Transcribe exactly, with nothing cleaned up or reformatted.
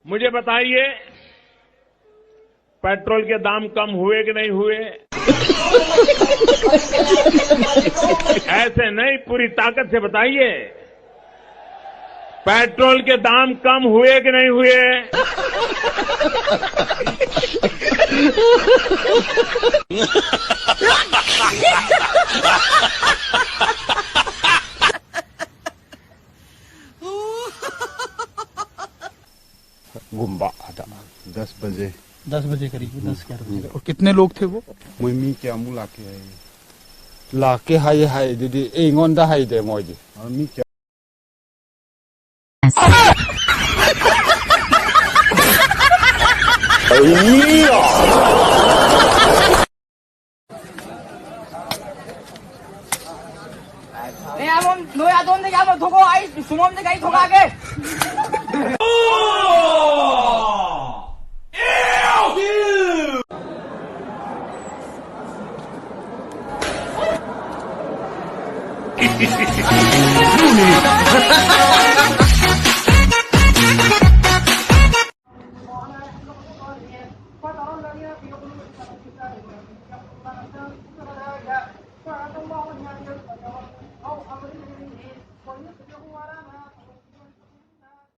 मुझे बताइए, पेट्रोल के दाम कम हुए कि नहीं हुए? ऐसे नहीं, पूरी ताकत से बताइए, पेट्रोल के दाम कम हुए कि नहीं हुए? ꯒꯨꯝꯕ ꯑꯗ꯫ ꯗꯁ ꯕꯖꯦ꯫ ꯗꯁ ꯕꯖꯦ ꯀꯔꯤꯕ? ꯗꯁ ꯒ꯭ꯌꯥꯔꯥ ꯕꯖꯦ꯫ ꯑꯣ, ꯀꯤꯇꯅꯦ ꯂꯣꯒ ꯊꯦ ꯋꯣ? ꯃꯣꯏ ꯃꯤ ꯀꯌꯥꯃꯨꯛ ꯂꯥꯛꯀꯦ ꯍꯥꯏ? ꯂꯥꯛꯀꯦ ꯍꯥꯏꯌꯦ ꯍꯥꯏ, ꯑꯗꯨꯗꯤ ꯑꯩꯉꯣꯟꯗ ꯍꯥꯏꯗꯦ ꯃꯣꯏꯗꯤ꯫ ꯑ, ꯃꯤ ꯀꯌꯥ? ꯅꯣꯏ ꯑꯗꯣꯝ-, ꯅꯣꯏ ꯑꯗꯣꯝꯗꯒꯤ ꯑꯃ ꯊꯣꯛꯂꯛꯑꯣ, ꯑꯩ ꯁꯨꯃꯣꯝꯗꯒꯤ ꯑꯩ ꯊꯣꯛꯂꯛꯑꯒꯦ꯫